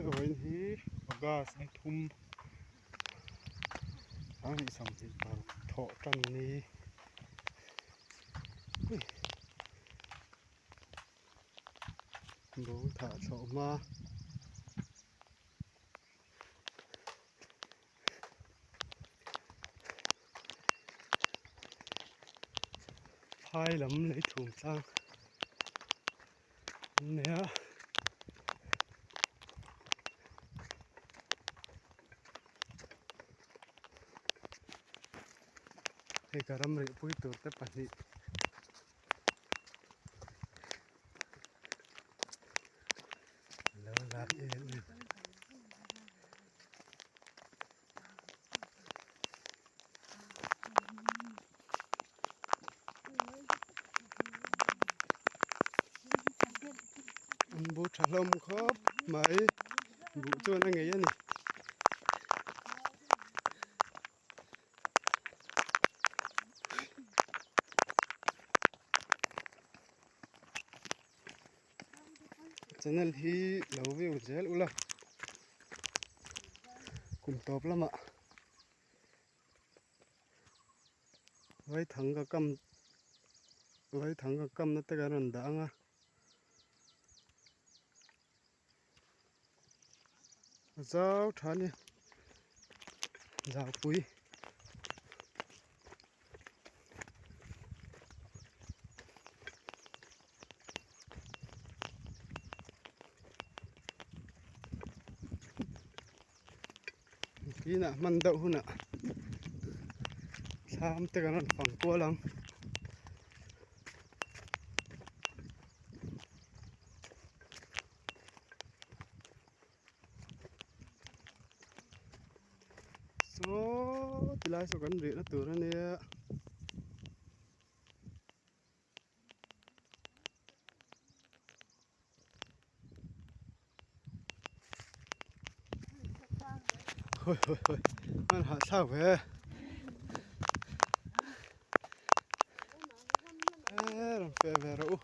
Vawiin hi August ni thum sanghnih sawmhnih paruk thawh tan ni bul thah thlawh hma. Phai lam lei thum tlang an nei a. Hei ka ram rihpui tur te pahnih. Lo la em em. An bu tha hlawm khawp mai buh chuan a ngei a ni. Channel hi lo view zel ula kum tawp lamah vaithang ka kam vaithang ka kamna te kan rawn dah ang a zau tha a ni zaupui. Inah hman deuh hunah thlam te kan rawn fang kual ang. Saw ti lai saw kan rihna tur a nia. Hoi hoi hoi an hahthlak ve e rawn feh ve rawh u.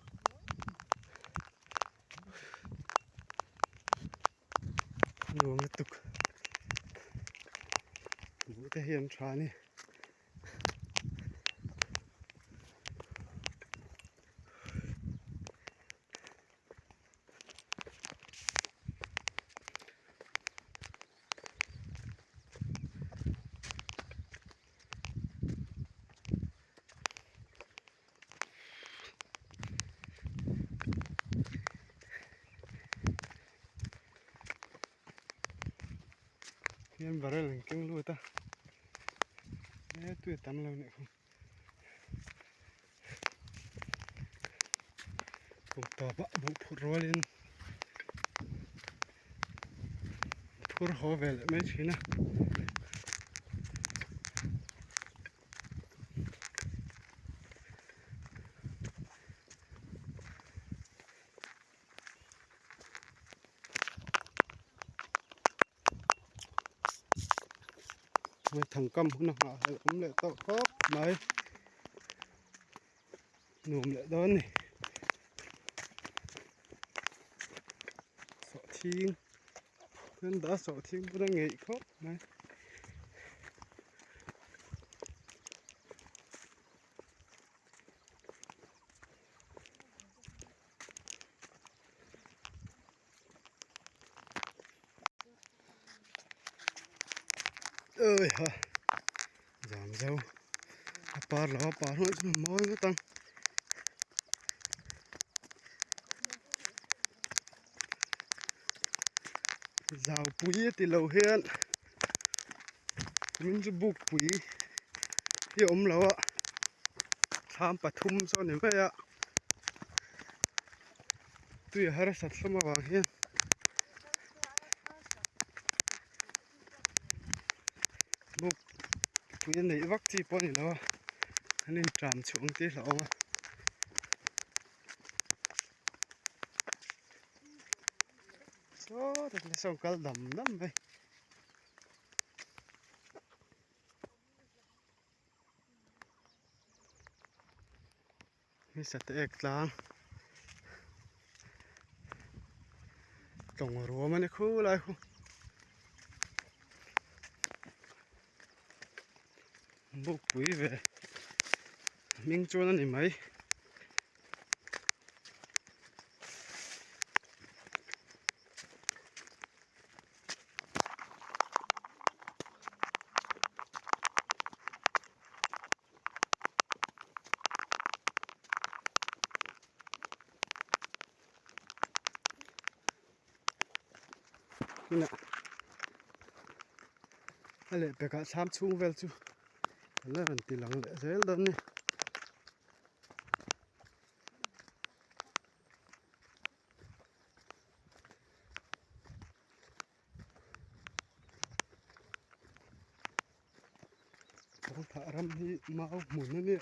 Nuam lutuk buh te hi an tha a ni. Hian barrel an keng lut a e tui a tam lo nih khu kum tawp ah buh phurh rualin phur haw ve leh mai thin a. Thang kam hun a nghah hlelh awm leh tawh khawp mai nuam leh dawn a ni sawhthing an dah a sawhthing pawh a ngeih khawp mai. Ơi ha giảm dâu a par lo a par hnuai chu a mawi ngawt ang zau pui a ti lo hian min chu buk pui hi a awm lo a thlam pathum chu a ni mai a tui a harsat hlawm avang hian buk pui a neih vak chi pawh a ni lo a an inṭam chhuah ang tih a hlauhawm a. Saw tak nasa sawn kal dam dam mai. Ni sa te ek tlang. Tawng ruam a ni khulai khu. Bukpui ve hming chuan a ni mai. Tunah a leh pekah thlam chhung vel chu kan la rawn ti lang leh zel dawn a ni. Kawngphah ram hi mau hmun a nia.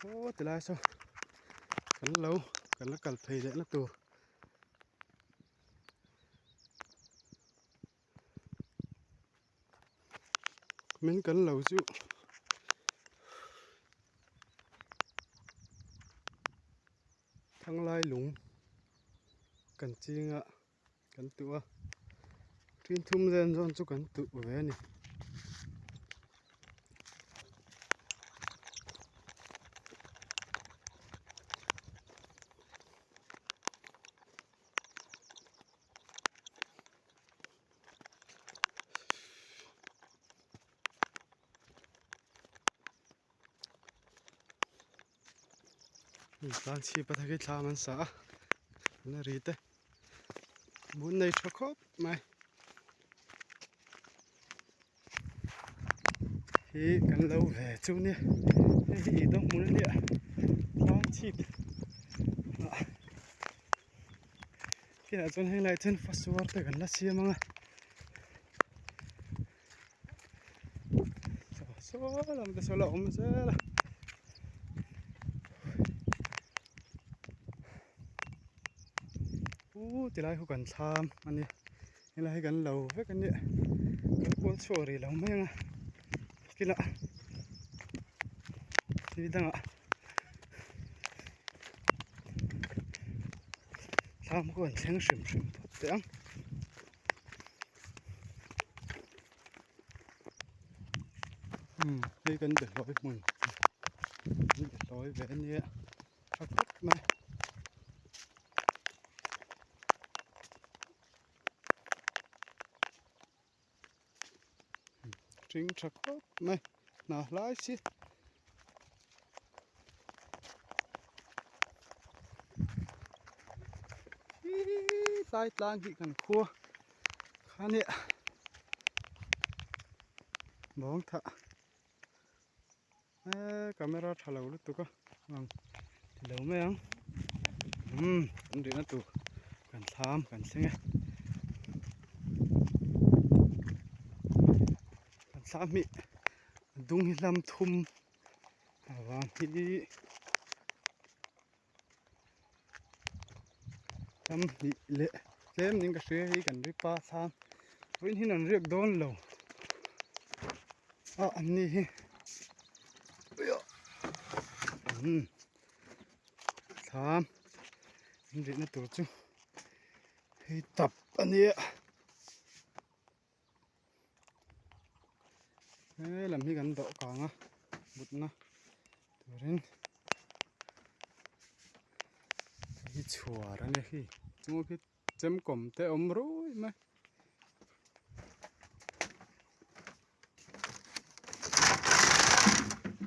Aw ti lai saw kan lo kan la kal phei leh na tur. Min kan lo chu thanglai lung kan ching a. Kan tuh a, ṭin thum zen zawn chu kan tuh ve a ni. Tlan chhip a thaki thlam an sa a an ri te bun nei tha khawp mai hi kan lo ve chu nia hei hi i dawng hmun ania tlang chhip ah kinah chuan heng lai chuan fasuar te kan la siam ang a. Saw lam te saw la awm zel a u tilai khu kan thlam a ni helai hi kan lo vek a nia kan kual chhuak rih lo mai ang a kila thil dangah thlam khu an thleng hrim hrim phawt teh ang. Hei kan be hlawi hmun kan be hlawi ve ania tha khawp mai. Hring tha khawp mai hna hlai si. Tlai tlang hi kan khua kha nia bawng thah eee camera tha lo lutuk a ang ti lo mai ang umm kan rihna tur kan thlam kan thleng e kan thlam hi dung hi hlam thum avang hi ram hnih leh tlem niin ka hria hei kan ri pa thlam vawiin hian an riak dawn lo a an ni hi umm thlam an rihna tur chu hei tap a nia. He lam hi kan dawh kang a mutna turin hei hi chhuar a nia khi chunga khi chemkawm te a awm rui mai.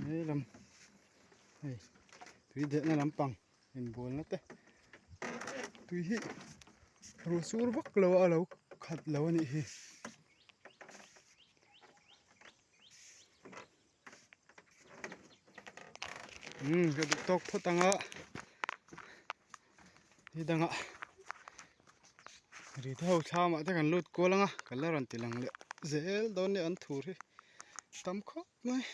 He lam hei tui dehna lampang inbualna te tui hi ruah sur vak lo a lo khat lo a nih hi. Umm ka duh tawk phawt ang a ni dangah ri te ho thlam ah te kan lut kual ang a kan la rawn ti lang leh zel dawn nia an thur hi tam khawp mai.